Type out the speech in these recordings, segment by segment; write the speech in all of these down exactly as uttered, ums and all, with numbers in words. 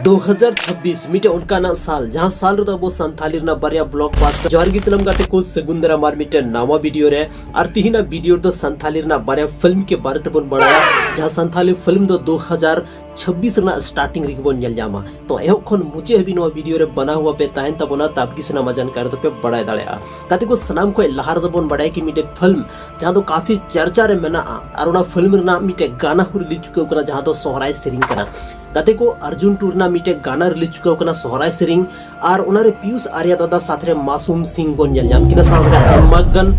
ᱫᱩ ᱦᱟᱡᱟᱨ ᱪᱷᱟᱵᱵᱤᱥ ᱢᱤᱫᱴᱮᱱ ᱚᱱᱠᱟᱱᱟᱜ ᱥᱟᱞ, ᱡᱟᱦᱟᱸ ᱥᱟᱞ ᱨᱮᱫᱚ ᱟᱵᱚ ᱥᱟᱱᱛᱷᱟᱞᱤ ᱨᱮᱱᱟᱜ ᱵᱟᱨᱭᱟ ᱵᱞᱚᱠᱵᱟᱥᱴᱟᱨ, ᱡᱚᱦᱟᱨ ᱜᱮ ᱥᱟᱱᱟᱢ ᱜᱟᱛᱮ ᱠᱚ, ᱥᱟᱹᱜᱩᱱ ᱫᱟᱨᱟᱢ ᱟᱨ ᱢᱤᱫᱴᱮᱱ ᱱᱟᱣᱟ ᱵᱷᱤᱰᱤᱭᱳ ᱨᱮ᱾ ᱟᱨ ᱛᱤᱦᱤᱧᱟᱜ ᱵᱷᱤᱰᱤᱭᱳ ᱨᱮᱫᱚ ᱥᱟᱱᱛᱷᱟᱞᱤ ᱨᱮᱱᱟᱜ ᱵᱟᱨᱭᱟ ᱯᱷᱤᱞᱢ ᱠᱮ ᱵᱟᱨᱮ ᱛᱮᱵᱚᱱ ᱵᱟᱲᱟᱭᱟ, ᱡᱟᱦᱟᱸ ᱥᱟᱱᱛᱷᱟᱞᱤ ᱯᱷᱤᱞᱢ ᱫᱚ ᱫᱩ ᱦᱟᱡᱟᱨ ᱪᱷᱟᱵᱵᱤᱥ ᱨᱮᱱᱟᱜ ᱥᱴᱟᱨᱴᱤᱝ ᱨᱮᱜᱮ ᱵᱚᱱ ᱧᱮᱞ ᱧᱟᱢᱟ᱾ ᱛᱚ ᱮᱦᱚᱵ ᱠᱷᱚᱱ ᱢᱩᱪᱟᱹᱫ ᱦᱟᱹᱵᱤᱡ ᱱᱚᱣᱟ ᱵᱷᱤᱰᱤᱭᱳ ᱨᱮ ᱵᱟᱱᱟ ᱦᱩᱭ ᱯᱮ ᱛᱟᱦᱮᱱ ᱛᱟᱵᱚᱱᱟ, ᱛᱟᱵ ᱜᱮ ᱥᱟᱱᱟᱢ ᱡᱟᱱᱠᱟᱨᱤ ᱫᱚᱯᱮ ᱵᱟᱲᱟᱭ ᱫᱟᱲᱮᱭᱟᱜᱼᱟ᱾ ᱜᱟᱛᱮ ᱠᱚ, ᱥᱟᱱᱟᱢ ᱠᱷᱚᱱ ᱞᱟᱦᱟ ᱨᱮᱫᱚ ᱵᱚᱱ ᱵᱟᱲᱟᱭᱟ ᱠᱤ ᱢᱤᱫᱴᱮᱱ ᱯᱷᱤᱞᱢ ᱡᱟᱦᱟᱸ ᱫᱚ ᱠᱟᱯᱷᱤ ᱪᱟᱨᱪᱟ ᱨᱮ ᱢᱮᱱᱟᱜᱼᱟ, ᱟᱨ ᱚᱱᱟ ᱯᱷᱤᱞᱢ ᱨᱮᱱᱟᱜ ᱢᱤᱫᱴᱮᱱ ᱜᱟᱱᱟ ᱦᱚᱸ ᱨᱤᱞᱤᱡᱽ ᱪᱩᱠᱟᱹᱣ ᱠᱟᱱᱟ, ᱡᱟᱦᱟᱸ ᱫᱚ ᱥᱚᱦᱨᱟᱭ ᱥᱮᱨᱮᱧ ᱠᱟᱱᱟ᱾ ᱜᱟᱛᱮ ᱠᱚ, ᱟᱨᱡᱩᱱ ᱴᱩ ᱨᱮᱱᱟᱜ ᱢᱤᱫᱴᱮᱱ ᱜᱟᱱᱟ ᱨᱤᱞᱤᱡᱽ ᱪᱩᱠᱟᱹᱣ ᱠᱟᱱᱟ, ᱥᱚᱦᱨᱟᱭ ᱥᱮᱨᱮᱧ, ᱟᱨ ᱚᱱᱟᱨᱮ ᱯᱤᱭᱩᱥ ᱟᱨᱭᱟ ᱫᱟᱫᱟ ᱥᱟᱛᱷ ᱨᱮ ᱢᱟᱥᱩᱢ ᱥᱤᱝ ᱵᱚᱱ ᱧᱮᱞ ᱧᱟᱢ ᱠᱤᱱᱟ, ᱥᱟᱶᱛᱮ ᱟᱭᱢᱟ ᱜᱟᱱ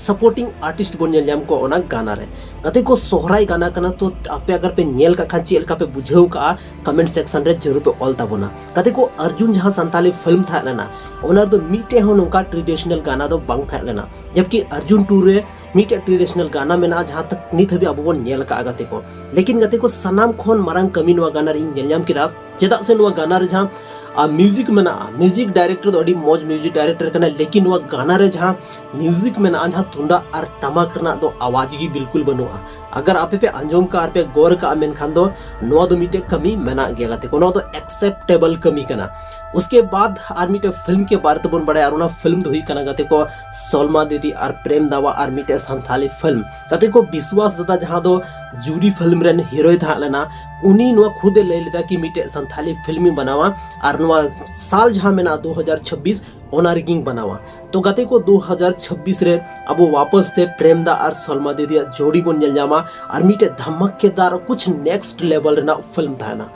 ᱥᱟᱯᱳᱨᱴᱤᱝ ᱟᱨᱴᱤᱥᱴ ᱵᱚᱱ ᱧᱮᱞ ᱧᱟᱢ ᱠᱚᱣᱟ ᱚᱱᱟ ᱜᱟᱱᱟ ᱨᱮ᱾ ᱜᱟᱛᱮ ᱠᱚ, ᱥᱚᱦᱨᱟᱭ ᱜᱟᱱᱟ ᱠᱟᱱᱟ, ᱛᱚ ᱟᱯᱮ ᱟᱜᱟᱨ ᱯᱮ ᱧᱮᱞ ᱠᱟᱜ ᱠᱷᱟᱱ ᱪᱮᱫ ᱞᱮᱠᱟ ᱯᱮ ᱵᱩᱡᱷᱟᱹᱣ ᱠᱟᱜᱼᱟ, ᱠᱚᱢᱮᱱᱴ ᱥᱮᱠᱥᱚᱱ ᱨᱮ ᱡᱟᱹᱨᱩᱲ ᱯᱮ ᱚᱞ ᱛᱟᱵᱚᱱᱟ᱾ ᱜᱟᱛᱮ ᱠᱚ, ᱟᱨᱡᱩᱱ ᱡᱟᱦᱟᱸ ᱥᱟᱱᱛᱟᱞᱤ ᱯᱷᱤᱞᱢ ᱛᱟᱦᱮᱸ ᱞᱮᱱᱟ, ᱚᱱᱟ ᱨᱮᱫᱚ ᱢᱤᱫᱴᱮᱡ ᱦᱚᱸ ᱱᱚᱝᱠᱟ ᱴᱨᱮᱰᱤᱥᱚᱱᱟᱞ ᱜᱟᱱᱟ ᱫᱚ ᱵᱟᱝ ᱛᱟᱦᱮᱸ ᱞᱮᱱᱟ, ᱡᱚᱵᱠᱤ ᱟᱨᱡᱩᱱ ᱴᱩ ᱨᱮ ᱢᱤᱫᱴᱮᱡ ᱴᱨᱮᱰᱤᱥᱚᱱᱟᱞ ᱜᱟᱱᱟ ᱢᱮᱱᱟᱜᱼᱟ, ᱡᱟᱦᱟᱸ ᱛᱟᱠ ᱱᱤᱛ ᱦᱟᱹᱵᱤᱡ ᱟᱵᱚ ᱵᱚᱱ ᱧᱮᱞ ᱟᱠᱟᱫᱼᱟ᱾ ᱜᱟᱛᱮ ᱠᱚ, ᱞᱮᱠᱤᱱ ᱜᱟᱛᱮ ᱠᱚ, ᱥᱟᱱᱟᱢ ᱠᱷᱚᱱ ᱢᱟᱨᱟᱝ ᱠᱟᱹᱢᱤ ᱱᱚᱣᱟ ᱜᱟᱱᱟ ᱨᱮ ᱤᱧ ᱧᱮᱞ ᱧᱟᱢ ᱠᱮᱫᱟ, ᱪᱮᱫᱟᱜ ᱥᱮ ᱱᱚᱣᱟ ᱜᱟᱱᱟ ᱨᱮ ᱡᱟᱦᱟᱸ ᱟᱨ ᱢᱤᱣᱡᱤᱠ ᱢᱮᱱᱟᱜᱼᱟ, ᱢᱤᱣᱡᱤᱠ ᱰᱟᱭᱨᱮᱠᱴᱚᱨ ᱫᱚ ᱟᱹᱰᱤ ᱢᱚᱡᱽ ᱢᱤᱣᱡᱤᱠ ᱰᱟᱭᱨᱮᱠᱴᱚᱨ ᱠᱟᱱᱟᱭ, ᱞᱮᱠᱤᱱ ᱱᱚᱣᱟ ᱜᱟᱱᱟ ᱨᱮ ᱡᱟᱦᱟᱸ ᱢᱤᱣᱡᱤᱠ ᱢᱮᱱᱟᱜᱼᱟ, ᱡᱟᱦᱟᱸ ᱛᱩᱢᱫᱟᱜ ᱟᱨ ᱴᱟᱢᱟᱠ ᱨᱮᱱᱟᱜ ᱫᱚ ᱟᱣᱟᱡᱽ ᱜᱮ ᱵᱤᱞᱠᱩᱞ ᱵᱟᱹᱱᱩᱜᱼᱟ᱾ ᱟᱜᱟᱨ ᱟᱯᱮ ᱯᱮ ᱟᱸᱡᱚᱢ ᱠᱟᱜᱼᱟ ᱟᱨ ᱯᱮ ᱜᱚᱨ ᱠᱟᱜᱼᱟ, ᱢᱮᱱᱠᱷᱟᱱ ᱫᱚ ᱱᱚᱣᱟ ᱫᱚ ᱢᱤᱫᱴᱮᱡ ᱠᱟᱹᱢᱤ ᱢᱮᱱᱟᱜ ᱜᱮᱭᱟ ᱜᱟᱛᱮ ᱠᱚ, ᱱᱚᱣᱟ ᱫᱚ ᱮᱠᱥᱮᱯᱴᱮᱵᱚᱞ ᱠᱟᱹᱢᱤ ᱠᱟᱱᱟ᱾ ᱩᱥᱠᱮ ᱵᱟᱫ ᱟᱨ ᱢᱤᱫᱴᱮᱡ ᱯᱷᱤᱞᱢ ᱠᱮ ᱵᱟᱨᱮ ᱛᱮᱵᱚᱱ ᱵᱟᱲᱟᱭᱟ, ᱟᱨ ᱚᱱᱟ ᱯᱷᱤᱞᱢ ᱫᱚ ᱦᱩᱭᱩᱜ ᱠᱟᱱᱟ ᱜᱟᱛᱮ ᱠᱚ ᱥᱚᱞᱢᱟ ᱫᱤᱫᱤ ᱟᱨ ᱯᱨᱮᱢ ᱫᱟᱣᱟ ᱟᱨ ᱢᱤᱫᱴᱮᱡ ᱥᱟᱱᱛᱷᱟᱞᱤ ᱯᱷᱤᱞᱢ᱾ ᱜᱟᱛᱮ ᱠᱚ, ᱵᱤᱥᱣᱟᱥ ᱫᱟᱫᱟ ᱡᱟᱦᱟᱸ ᱫᱚ ᱡᱩᱨᱤ ᱯᱷᱤᱞᱢ ᱨᱮᱱ ᱦᱤᱨᱳᱭ ᱛᱟᱦᱮᱸ ᱞᱮᱱᱟ, ᱩᱱᱤ ᱱᱚᱣᱟ ᱠᱷᱩᱫ ᱮ ᱞᱟᱹᱭ ᱞᱮᱫᱟ ᱠᱤ ᱢᱤᱫᱴᱮᱡ ᱥᱟᱱᱛᱷᱟᱞᱤ ᱯᱷᱤᱞᱢ ᱤᱧ ᱵᱮᱱᱟᱣᱟ, ᱟᱨ ᱱᱚᱣᱟ ᱥᱟᱞ ᱡᱟᱦᱟᱸ ᱢᱮᱱᱟᱜᱼᱟ ᱫᱩ ᱦᱟᱡᱟᱨ ᱪᱷᱟᱵᱵᱤᱥ, ᱚᱱᱟ ᱨᱮᱜᱮᱧ ᱵᱮᱱᱟᱣᱟ᱾ ᱛᱚ ᱜᱟᱛᱮ ᱠᱚ, ᱫᱩ ᱦᱟᱡᱟᱨ ᱪᱷᱟᱵᱵᱤᱥ ᱨᱮ ᱟᱵᱚ ᱣᱟᱯᱚᱥ ᱛᱮ ᱯᱨᱮᱢ ᱫᱟ ᱟᱨ ᱥᱚᱞᱢᱟ ᱫᱤᱫᱤᱭᱟᱜ ᱡᱳᱲᱤ ᱵᱚᱱ ᱧᱮᱞ ᱧᱟᱢᱟ, ᱟᱨ ᱢᱤᱫᱴᱮᱡ ᱫᱷᱟᱢᱟᱠᱮᱫᱟᱨ ᱠᱩᱪ ᱱᱮᱠᱥᱴ ᱞᱮᱵᱮᱞ ᱨᱮᱱᱟᱜ ᱯᱷᱤᱞᱢ ᱛᱟᱦᱮᱱᱟ᱾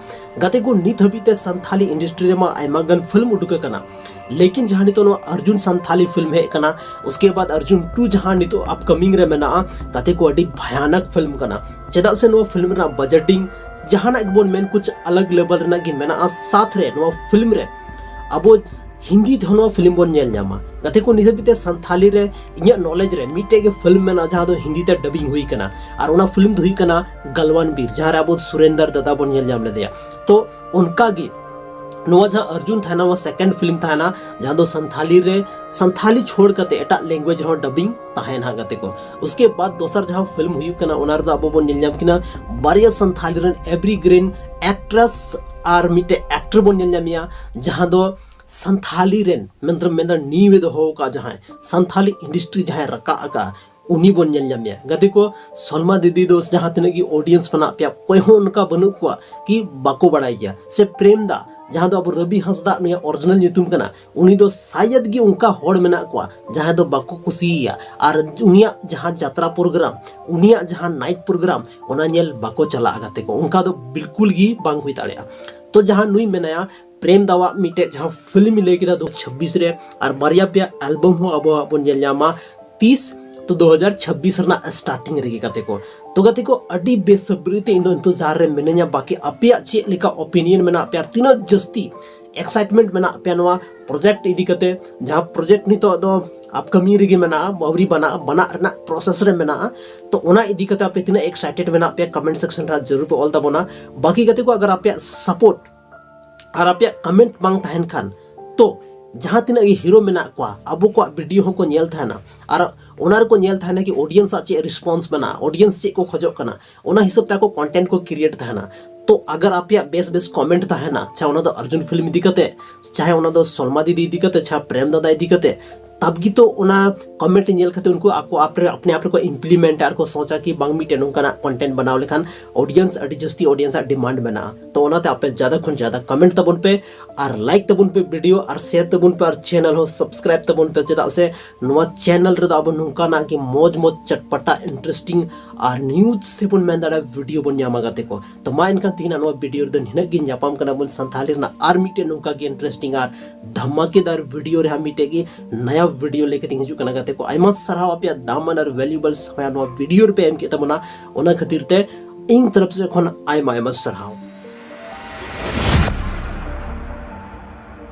ᱜᱟᱛᱮ ᱠᱚ, ᱱᱤᱛ ᱦᱟᱹᱵᱤᱡ ᱛᱮ ᱥᱟᱱᱛᱷᱟᱞᱤ ᱤᱱᱰᱟᱥᱴᱨᱤ ᱨᱮᱢᱟ ᱟᱭᱢᱟ ᱜᱟᱱ ᱯᱷᱤᱞᱢ ᱩᱰᱩᱠ ᱟᱠᱟᱱᱟ, ᱞᱮᱠᱤᱱ ᱡᱟᱦᱟᱸ ᱱᱤᱛᱚᱜ ᱱᱚᱣᱟ ᱟᱨᱡᱩᱱ ᱥᱟᱱᱛᱷᱟᱞᱤ ᱯᱷᱤᱞᱢ ᱦᱮᱡ ᱟᱠᱟᱱᱟ, ᱩᱥᱠᱮ ᱵᱟᱫ ᱟᱨᱡᱩᱱ ᱴᱩ ᱡᱟᱦᱟᱸ ᱱᱤᱛᱚᱜ ᱟᱯᱠᱟᱢᱤᱝ ᱨᱮ ᱢᱮᱱᱟᱜᱼᱟ, ᱜᱟᱛᱮ ᱠᱚ, ᱟᱹᱰᱤ ᱵᱷᱟᱭᱟᱱᱟᱠ ᱯᱷᱤᱞᱢ ᱠᱟᱱᱟ᱾ ᱪᱮᱫᱟᱜ ᱥᱮ ᱱᱚᱣᱟ ᱯᱷᱤᱞᱢ ᱨᱮᱱᱟᱜ ᱵᱟᱡᱮᱴᱤᱝ ᱡᱟᱦᱟᱱᱟᱜ ᱜᱮᱵᱚᱱ ᱢᱮᱱ, ᱠᱩᱪ ᱟᱞᱟᱜᱽ ᱞᱮᱵᱮᱞ ᱨᱮᱱᱟᱜ ᱜᱮ ᱢᱮᱱᱟᱜᱼᱟ᱾ ᱥᱟᱛᱷ ᱨᱮ ᱱᱚᱣᱟ ᱯᱷᱤᱞᱢ ᱨᱮ ᱟᱵᱚ ᱦᱤᱱᱫᱤ ᱛᱮᱦᱚᱸ ᱱᱚᱣᱟ ᱯᱷᱤᱞᱢ ᱵᱚᱱ ᱧᱮᱞ ᱧᱟᱢᱟ᱾ ᱜᱟᱛᱮ ᱠᱚ, ᱱᱤᱛ ᱦᱟᱹᱵᱤᱡ ᱛᱮ ᱥᱟᱱᱛᱷᱟᱞᱤ ᱨᱮ ᱤᱧᱟᱹᱜ ᱱᱚᱞᱮᱡᱽ ᱨᱮ ᱢᱤᱫᱴᱮᱡ ᱜᱮ ᱯᱷᱤᱞᱢ ᱢᱮᱱᱟᱜᱼᱟ ᱡᱟᱦᱟᱸ ᱫᱚ ᱦᱤᱱᱫᱤ ᱛᱮ ᱰᱟᱵᱤᱝ ᱦᱩᱭ ᱠᱟᱱᱟ, ᱟᱨ ᱚᱱᱟ ᱯᱷᱤᱞᱢ ᱫᱚ ᱦᱩᱭᱩᱜ ᱠᱟᱱᱟ ᱜᱟᱞᱣᱟᱱ ᱵᱤᱨ, ᱡᱟᱦᱟᱸ ᱨᱮ ᱟᱵᱚ ᱥᱩᱨᱮᱱᱫᱟᱨ ᱫᱟᱫᱟ ᱵᱚᱱ ᱧᱮᱞ ᱧᱟᱢ ᱞᱮᱫᱮᱭᱟ᱾ ᱛᱚ ᱚᱱᱠᱟ ᱜᱮ ᱱᱚᱣᱟ ᱡᱟᱦᱟᱸ ᱟᱨᱡᱩᱱ ᱛᱟᱦᱮᱱᱟ, ᱱᱚᱣᱟ ᱥᱮᱠᱮᱱᱰ ᱯᱷᱤᱞᱢ ᱛᱟᱦᱮᱱᱟ, ᱡᱟᱦᱟᱸ ᱫᱚ ᱥᱟᱱᱛᱷᱟᱞᱤ ᱨᱮ, ᱥᱟᱱᱛᱷᱟᱞᱤ ᱪᱷᱳᱲ ᱠᱟᱛᱮ ᱮᱴᱟᱜ ᱞᱮᱝᱜᱩᱭᱮᱡᱽ ᱨᱮᱦᱚᱸ ᱰᱟᱵᱤᱝ ᱛᱟᱦᱮᱱᱟ ᱜᱟᱛᱮ ᱠᱚ᱾ ᱩᱥᱠᱮ ᱵᱟᱫ ᱫᱚᱥᱟᱨ ᱡᱟᱦᱟᱸ ᱯᱷᱤᱞᱢ ᱦᱩᱭᱩᱜ ᱠᱟᱱᱟ, ᱚᱱᱟ ᱨᱮᱫᱚ ᱟᱵᱚ ᱵᱚᱱ ᱧᱮᱞ ᱧᱟᱢ ᱠᱤᱱᱟ ᱵᱟᱨᱭᱟ ᱥᱟᱱᱛᱷᱟᱞᱤ ᱨᱮᱱ ᱮᱵᱷᱨᱤᱜᱨᱤᱱ ᱮᱠᱴᱨᱮᱥ ᱟᱨ ᱢᱤᱫᱴᱮᱡ ᱮᱠᱴᱟᱨ ᱵᱚᱱ ᱧᱮᱞ ᱧᱟᱢᱮᱭᱟ, ᱡᱟᱦᱟᱸ ᱫᱚ ᱥᱟᱱᱛᱷᱟᱞᱤ ᱨᱮᱱ ᱢᱮᱱᱫᱚ ᱢᱮᱱᱫᱚ ᱱᱤᱭᱩ ᱮ ᱫᱚᱦᱚ ᱟᱠᱟᱫ, ᱡᱟᱦᱟᱸᱭ ᱥᱟᱱᱛᱷᱟᱞᱤ ᱤᱱᱰᱟᱥᱴᱨᱤ ᱡᱟᱦᱟᱸᱭ ᱨᱟᱠᱟᱵ ᱟᱠᱟᱫ, ᱩᱱᱤ ᱵᱚᱱ ᱧᱮᱞ ᱧᱟᱢᱮᱭᱟ᱾ ᱜᱟᱛᱮ ᱠᱚ, ᱥᱚᱞᱢᱟ ᱫᱤᱫᱤ ᱫᱚ ᱡᱟᱦᱟᱸ ᱛᱤᱱᱟᱹᱜ ᱜᱮ ᱚᱰᱤᱭᱮᱱᱥ ᱢᱮᱱᱟᱜ ᱯᱮᱭᱟ, ᱚᱠᱚᱭ ᱦᱚᱸ ᱚᱱᱠᱟ ᱵᱟᱹᱱᱩᱜ ᱠᱚᱣᱟ ᱠᱤ ᱵᱟᱠᱚ ᱵᱟᱲᱟᱭ ᱜᱮᱭᱟ᱾ ᱥᱮ ᱯᱨᱮᱢ ᱫᱟ, ᱡᱟᱦᱟᱸ ᱫᱚ ᱟᱵᱚ ᱨᱚᱵᱤ ᱦᱟᱸᱥᱫᱟ ᱱᱩᱭᱟᱜ ᱚᱨᱤᱡᱤᱱᱟᱞ ᱧᱩᱛᱩᱢ ᱠᱟᱱᱟ, ᱩᱱᱤ ᱫᱚ ᱥᱟᱭᱟᱫ ᱜᱮ ᱚᱱᱠᱟ ᱦᱚᱲ ᱢᱮᱱᱟᱜ ᱠᱚᱣᱟ ᱡᱟᱦᱟᱸᱭ ᱫᱚ ᱵᱟᱠᱚ ᱠᱩᱥᱤᱭᱟᱭᱟ, ᱟᱨ ᱩᱱᱤᱭᱟᱜ ᱡᱟᱦᱟᱸ ᱡᱟᱛᱨᱟ ᱯᱨᱳᱜᱨᱟᱢ, ᱩᱱᱤᱭᱟᱜ ᱡᱟᱦᱟᱸ ᱱᱟᱭᱤᱴ ᱯᱨᱳᱜᱨᱟᱢ, ᱚᱱᱟ ᱧᱮᱞ ᱵᱟᱠᱚ ᱪᱟᱞᱟᱜᱼᱟ᱾ ᱜᱟᱛᱮ ᱠᱚ, ᱚᱱᱠᱟ ᱫᱚ ᱵᱤᱞᱠᱩᱞ ᱜᱮ ᱵᱟᱝ ᱦᱩᱭ ᱫᱟᱲᱮᱭᱟᱜᱼᱟ᱾ ᱛᱚ ᱡᱟᱦᱟᱸ ᱱᱩᱭ ᱢᱮᱱᱟᱭᱟ, ᱯᱨᱮᱢ ᱫᱟᱣᱟᱜ ᱢᱤᱫᱴᱮᱡ ᱡᱟᱦᱟᱸ ᱯᱷᱤᱞᱢ ᱞᱟᱹᱭ ᱠᱮᱫᱟ ᱫᱩ ᱦᱟᱡᱟᱨ ᱪᱷᱟᱵᱵᱤᱥ ᱨᱮ, ᱟᱨ ᱵᱟᱨᱭᱟ ᱯᱮᱭᱟ ᱮᱞᱵᱟᱢ ᱦᱚᱸ ᱟᱵᱚᱣᱟᱜ ᱵᱚᱱ ᱧᱮᱞ ᱧᱟᱢᱟ ᱛᱤᱥ, ᱛᱚ ᱫᱩ ᱦᱟᱡᱟᱨ ᱪᱷᱟᱵᱵᱤᱥ ᱨᱮᱱᱟᱜ ᱥᱴᱟᱨᱴᱤᱝ ᱨᱮᱜᱮ᱾ ᱜᱟᱛᱮ ᱠᱚ, ᱛᱚ ᱜᱟᱛᱮ ᱠᱚ, ᱟᱹᱰᱤ ᱵᱮᱥᱟᱵᱨᱤ ᱛᱮ ᱤᱧ ᱫᱚ ᱤᱱᱛᱮᱡᱟᱨ ᱨᱮ ᱢᱤᱱᱟᱹᱧᱟ᱾ ᱵᱟᱠᱤ ᱟᱯᱮᱭᱟᱜ ᱪᱮᱫ ᱞᱮᱠᱟ ᱚᱯᱤᱱᱤᱭᱚᱱ ᱢᱮᱱᱟᱜ ᱯᱮᱭᱟ, ᱛᱤᱱᱟᱹᱜ ᱡᱟᱹᱥᱛᱤ ᱮᱠᱥᱟᱭᱴᱢᱮᱱᱴ ᱢᱮᱱᱟᱜ ᱯᱮᱭᱟ ᱱᱚᱣᱟ ᱯᱨᱚᱡᱮᱠᱴ ᱤᱫᱤ ᱠᱟᱛᱮ, ᱡᱟᱦᱟᱸ ᱯᱨᱚᱡᱮᱠᱴ ᱱᱤᱛᱚᱜ ᱫᱚ ᱟᱯᱠᱟᱢᱤᱝ ᱨᱮᱜᱮ ᱢᱮᱱᱟᱜᱼᱟ, ᱟᱹᱣᱨᱤ ᱵᱟᱱᱟᱜ, ᱵᱟᱱᱟᱜ ᱨᱮᱱᱟᱜ ᱯᱨᱚᱥᱮᱥ ᱨᱮ ᱢᱮᱱᱟᱜᱼᱟ᱾ ᱛᱚ ᱚᱱᱟ ᱤᱫᱤ ᱠᱟᱛᱮ ᱟᱯᱮ ᱛᱤᱱᱟᱹᱜ ᱮᱠᱥᱟᱭᱴᱮᱰ ᱢᱮᱱᱟᱜ ᱯᱮᱭᱟ, ᱠᱚᱢᱮᱱᱴ ᱥᱮᱠᱥᱚᱱ ᱨᱮ ᱡᱟᱹᱨᱩᱲ ᱯᱮ ᱚᱞ ᱛᱟᱵᱚᱱᱟ᱾ ᱵᱟᱠᱤ ᱜᱟᱛᱮ ᱠᱚ, ᱟᱜᱟᱨ ᱟᱯᱮᱭᱟᱜ ᱥᱟᱯᱳᱨᱴ ᱟᱨ ᱟᱯᱮᱭᱟᱜ ᱠᱚᱢᱮᱱᱴ ᱵᱟᱝ ᱛᱟᱦᱮᱱ ᱠᱷᱟᱱ, ᱛᱚ ᱡᱟᱦᱟᱸ ᱛᱤᱱᱟᱹᱜ ᱜᱮ ᱦᱤᱨᱳ ᱢᱮᱱᱟᱜ ᱠᱚᱣᱟ, ᱟᱵᱚ ᱠᱚᱣᱟᱜ ᱵᱷᱤᱰᱤᱭᱳ ᱦᱚᱸᱠᱚ ᱧᱮᱞ ᱛᱟᱦᱮᱱᱟ, ᱟᱨ ᱚᱱᱟ ᱨᱮᱠᱚ ᱧᱮᱞ ᱛᱟᱦᱮᱱᱟ ᱠᱤ ᱚᱰᱤᱭᱮᱱᱥ ᱟᱜ ᱪᱮᱫ ᱨᱮᱥᱯᱚᱱᱥ ᱢᱮᱱᱟᱜᱼᱟ, ᱚᱰᱤᱭᱮᱱᱥ ᱪᱮᱫ ᱠᱚ ᱠᱷᱚᱡᱚᱜ ᱠᱟᱱᱟ, ᱚᱱᱟ ᱦᱤᱥᱟᱹᱵ ᱛᱮ ᱟᱠᱚ ᱠᱚᱱᱴᱮᱱᱴ ᱠᱚ ᱠᱨᱤᱭᱮᱴ ᱛᱟᱦᱮᱱᱟ᱾ ᱛᱚ ᱟᱜᱟᱨ ᱟᱯᱮᱭᱟᱜ ᱵᱮᱥ ᱵᱮᱥ ᱠᱚᱢᱮᱱᱴ ᱛᱟᱦᱮᱱᱟ, ᱪᱟᱦᱮ ᱚᱱᱟ ᱫᱚ ᱚᱨᱡᱩᱱ ᱯᱷᱤᱞᱢ ᱤᱫᱤ ᱠᱟᱛᱮ, ᱪᱟᱦᱮ ᱚᱱᱟ ᱫᱚ ᱥᱚᱞᱢᱟ ᱫᱤᱫᱤ ᱤᱫᱤ ᱠᱟᱛᱮ, ᱪᱟᱦᱮ ᱯᱨᱮᱢ ᱫᱟᱫᱟ ᱤᱫᱤ ᱠᱟᱛᱮ, ᱛᱟᱵ ᱜᱮ ᱛᱚ ᱚᱱᱟ ᱠᱚᱢᱮᱱᱴ ᱧᱮᱞ ᱠᱟᱛᱮ ᱩᱱᱠᱩ ᱟᱠᱚ ᱟᱯᱱᱮ ᱟᱯᱱᱮ ᱟᱯ ᱨᱮᱠᱚ ᱤᱢᱯᱞᱤᱢᱮᱱᱴ ᱟᱨ ᱠᱚ ᱥᱚᱪᱟ ᱠᱤ ᱵᱟᱝ ᱢᱤᱫᱴᱮᱱ ᱱᱚᱝᱠᱟᱱᱟᱜ ᱠᱚᱱᱴᱮᱱᱴ ᱵᱮᱱᱟᱣ ᱞᱮᱠᱷᱟᱱ ᱚᱰᱤᱭᱮᱱᱥ ᱟᱹᱰᱤ ᱡᱟᱹᱥᱛᱤ ᱚᱰᱤᱭᱮᱱᱥ ᱟᱜ ᱰᱤᱢᱟᱱᱰ ᱢᱮᱱᱟᱜᱼᱟ᱾ ᱛᱚ ᱚᱱᱟᱛᱮ ᱟᱯᱮ ᱡᱟᱫᱟ ᱠᱷᱚᱱ ᱡᱟᱫᱟ ᱠᱚᱢᱮᱱᱴ ᱛᱟᱵᱚᱱ ᱯᱮ, ᱟᱨ ᱞᱟᱭᱤᱠ ᱛᱟᱵᱚᱱ ᱯᱮ ᱵᱷᱤᱰᱤᱭᱳ, ᱟᱨ ᱥᱮᱭᱟᱨ ᱛᱟᱵᱚᱱ ᱯᱮ, ᱟᱨ ᱪᱮᱱᱮᱞ ᱦᱚᱸ ᱥᱟᱵᱥᱠᱨᱟᱭᱤᱵ ᱛᱟᱵᱚᱱ ᱯᱮ᱾ ᱪᱮᱫᱟᱜ ᱥᱮ ᱱᱚᱣᱟ ᱪᱮᱱᱮᱞ ᱨᱮᱫᱚ ᱟᱵᱚ ᱱᱚᱝᱠᱟᱱᱟᱜ ᱜᱮ ᱢᱚᱡᱽ ᱢᱚᱡᱽ ᱪᱟᱴᱯᱟᱴᱟ ᱤᱱᱴᱟᱨᱮᱥᱴᱤᱝ ᱟᱨ ᱱᱤᱭᱩᱡᱽ ᱥᱮ ᱵᱚᱱ ᱢᱮᱱ ᱫᱟᱲᱮᱭᱟᱜᱼᱟ ᱵᱷᱤᱰᱤᱭᱳ ᱵᱚᱱ ᱧᱟᱢᱟ ᱜᱟᱛᱮ ᱠᱚ᱾ ᱛᱚ ᱢᱟ ᱮᱱᱠᱷᱟᱱ ᱛᱮᱦᱮᱧᱟᱜ ᱱᱚᱣᱟ ᱵᱷᱤᱰᱤᱭᱳ ᱨᱮᱫᱚ ᱱᱤᱱᱟᱹᱜ ᱜᱮ᱾ ᱧᱟᱯᱟᱢ ᱠᱟᱱᱟ ᱵᱚᱱ ᱥᱟᱱᱛᱷᱟᱞᱤ ᱨᱮᱱᱟᱜ ᱟᱨ ᱢᱤᱫᱴᱮᱱ ᱱᱚᱝᱠᱟ ᱜᱮ ᱤᱱᱴᱟᱨᱮᱥᱴᱤᱝ ᱟᱨ ᱫᱷᱟᱢᱟᱠᱮᱫᱟᱨ ᱵᱷᱤᱰᱤᱭᱳ ᱨᱮ ᱦᱟᱸᱜ ᱢᱤᱫᱴᱮᱡ ᱜᱮ ᱱᱟᱭᱟ ᱵᱷᱤᱰᱤᱭᱳ ᱞᱮᱠᱟᱛᱮᱧ ᱦᱤᱡᱩᱜ ᱠᱟᱱᱟ ᱜᱟᱛᱮ ᱠᱚ᱾ ᱟᱭᱢᱟ ᱥᱟᱨᱦᱟᱣ ᱟᱯᱮᱭᱟᱜ ᱫᱟᱢᱟᱱ ᱟᱨ ᱵᱷᱮᱞᱩᱭᱮᱵᱚᱞ ᱥᱚᱢᱚᱭ ᱱᱚᱣᱟ ᱵᱷᱤᱰᱤᱭᱳ ᱨᱮᱯᱮ ᱮᱢ ᱠᱮᱫ ᱛᱟᱵᱚᱱᱟ, ᱚᱱᱟ ᱠᱷᱟᱹᱛᱤᱨ ᱛᱮ ᱤᱧ ᱛᱚᱨᱚᱯ ᱥᱮᱫ ᱠᱷᱚᱱ ᱟᱭᱢᱟ ᱟᱭᱢᱟ ᱥᱟᱨᱦᱟᱣ᱾